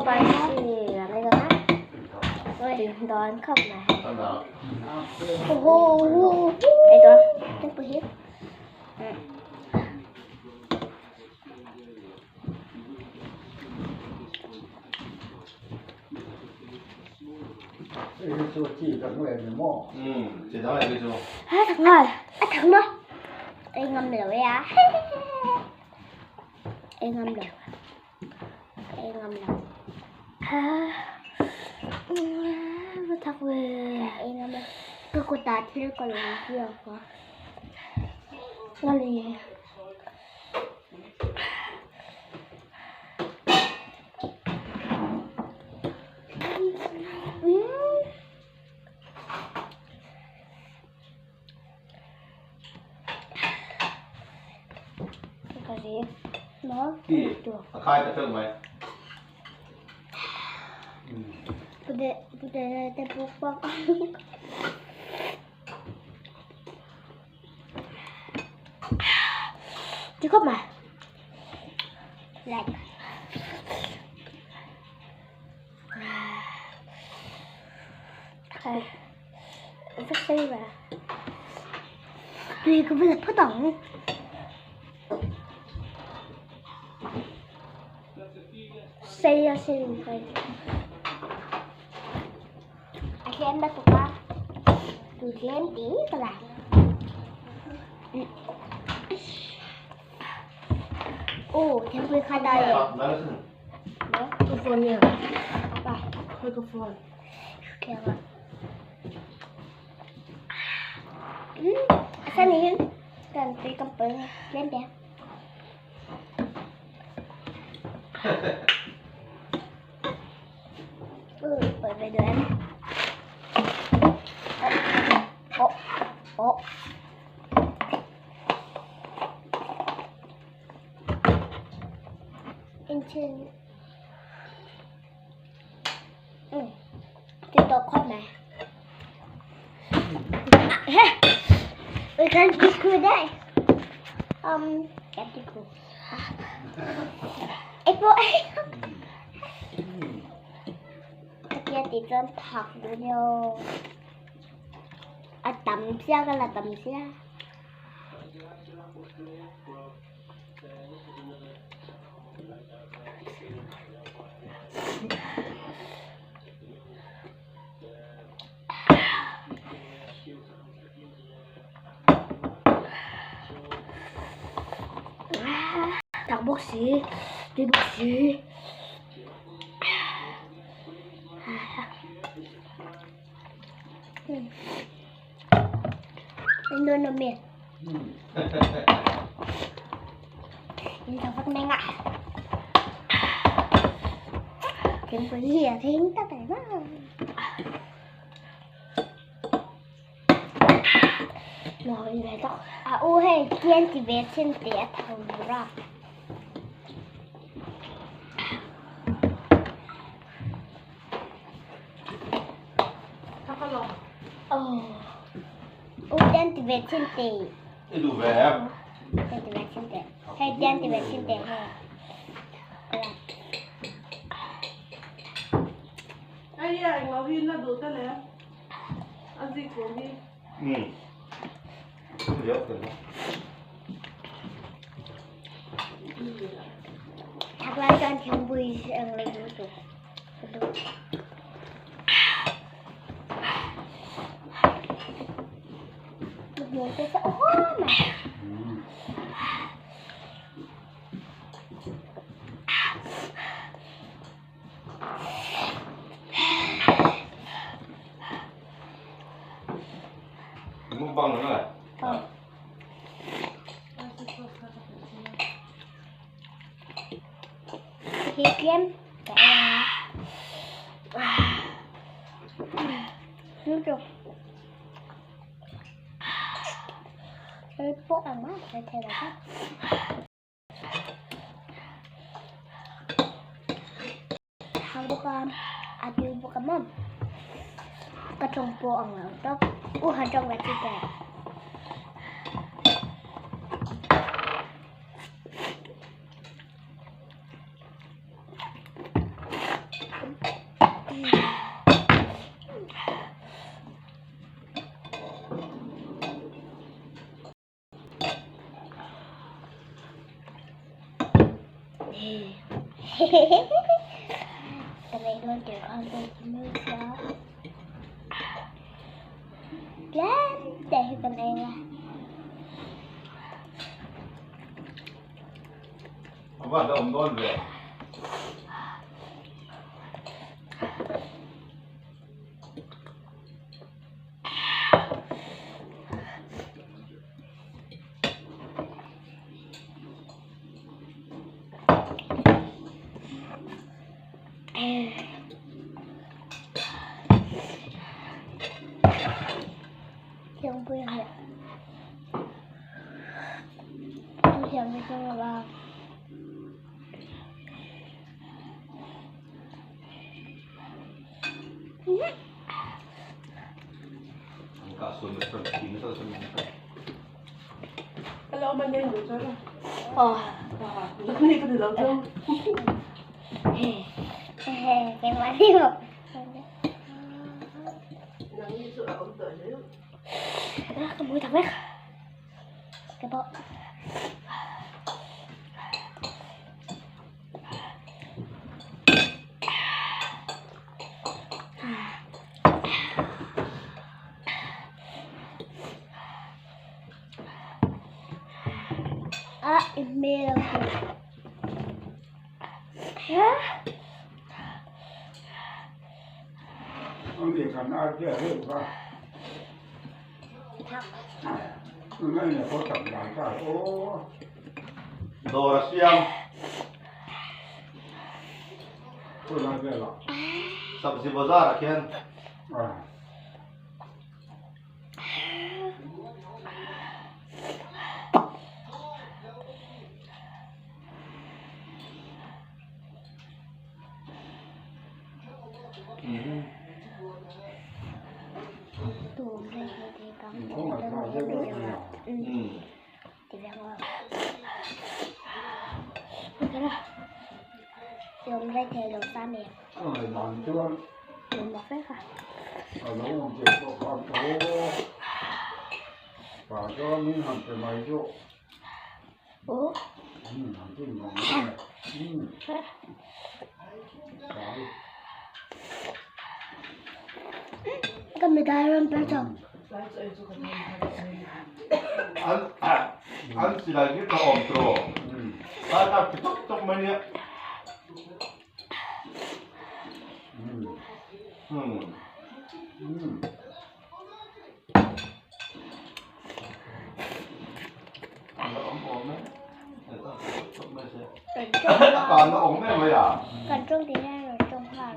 Spicy ang ilo na. Doon ka na. Ito. Ito here. À, thật ngon. À, thật ngon. Em ngâm lưỡi à. Em ngâm lưỡi. Em ngâm lưỡi. À, thật về. Em ngâm lưỡi. Cái cô ta thì còn là gì quá. Ngon liền. Cái gì? Nó được. Khai ta thương mày. Bude bude buk buk. Du kommer. Like. Vad säger du? Du gick väl på dem? Säger sin grej. Ayan ba ito ka? 20 pala. Oh, tempo kada. Cái nha. Apa? Cái phone. Kaya. Asan yun? Kan, kampung. Lembe. Pwede doon. Oh, oh. Into. Dito kommer. Vi kan ikke det. Jättekul. Ei på. Kaya dito thọc vô. À tầm xe cái là tầm xe. Thằng bác sĩ, đi bác sĩ. No, no, mer. Inte har fått många. Kan på tänkte det var. Rồi về đó. À u hay kiên thì về trên tiệt thầu ra. Thắc lo. Ồ. U den thì về trên tiệt. Du về. Den thì về trên tiệt. Hay den thì về trên tiệt ha. Ai à, anh lo hin là đồ ta lẽ. Ăn gì cũng đi. Ừ. Được rồi. Thắc la cho anh bùi ăn lấy được. Được. Một cái sẽ mà. Mukbang nữa rồi. Ờ. Khi kiếm cái nước rồi. Cái bộ ăn má phải thế là hết. Hang buka ati buka mom. Ka trong po ang lang to. U ha trong là chi kè. Ka nei dawn tir khan ka ti mai sia. Tlem te hi kan ei a. A va hlauhawm dawn ve. Dawr a siam. Sabzi bazar ah khian. An an silai hi ka awm tawh lai tak ti tawk tawk mai nia. Kan tawng ti hian rawn tawng nghal.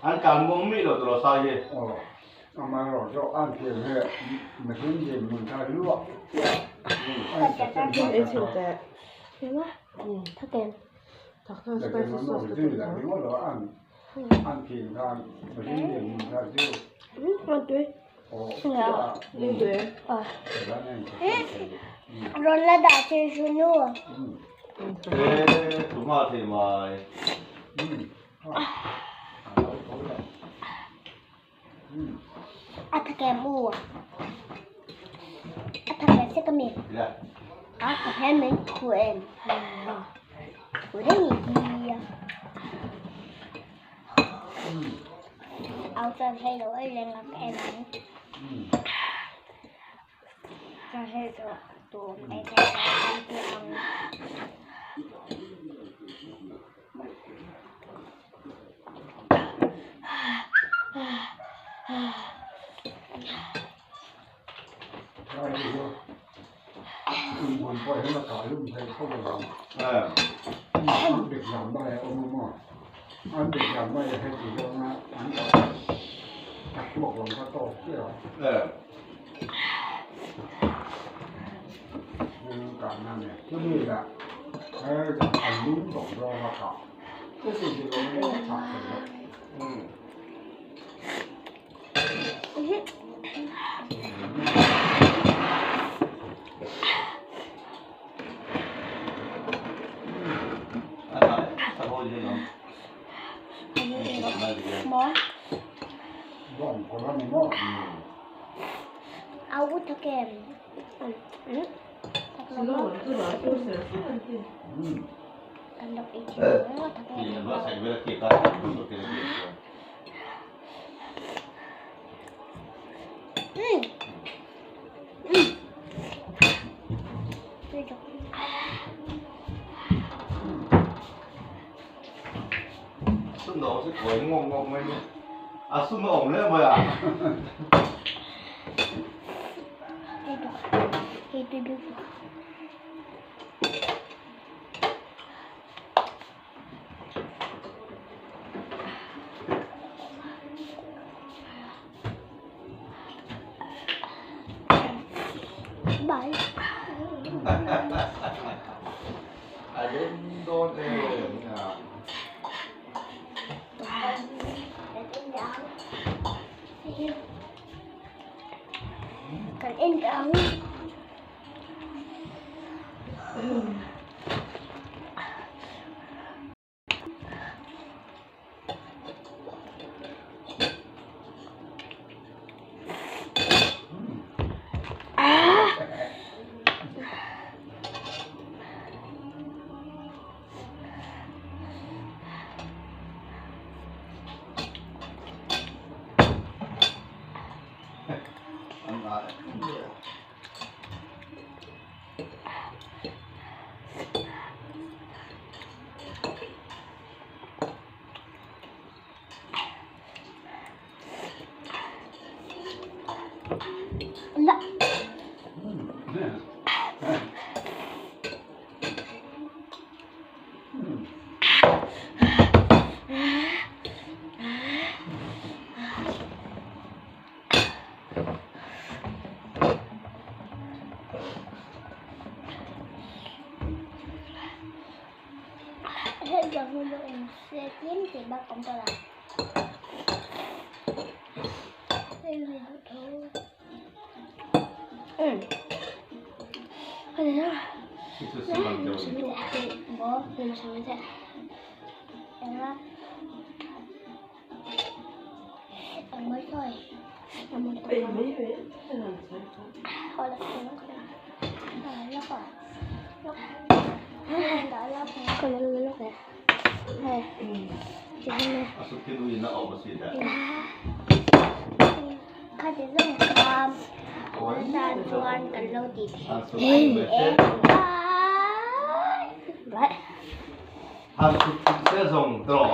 An kan muang mi lo tawh sai hi. Rawn la dah thei chu nu. Ê, tuma thei mai. A thake mu. A thake se ka mi. A ka phen min khu em. Khu de ni ki ya. Áo chân hay đồ ấy lên gặp em. Chân hay đồ tụm em thấy ăn. Áo thake em. Bye. Kan in ang. La. Giờ mình sẽ kiếm thì ba cộng tôi là 他是这种的。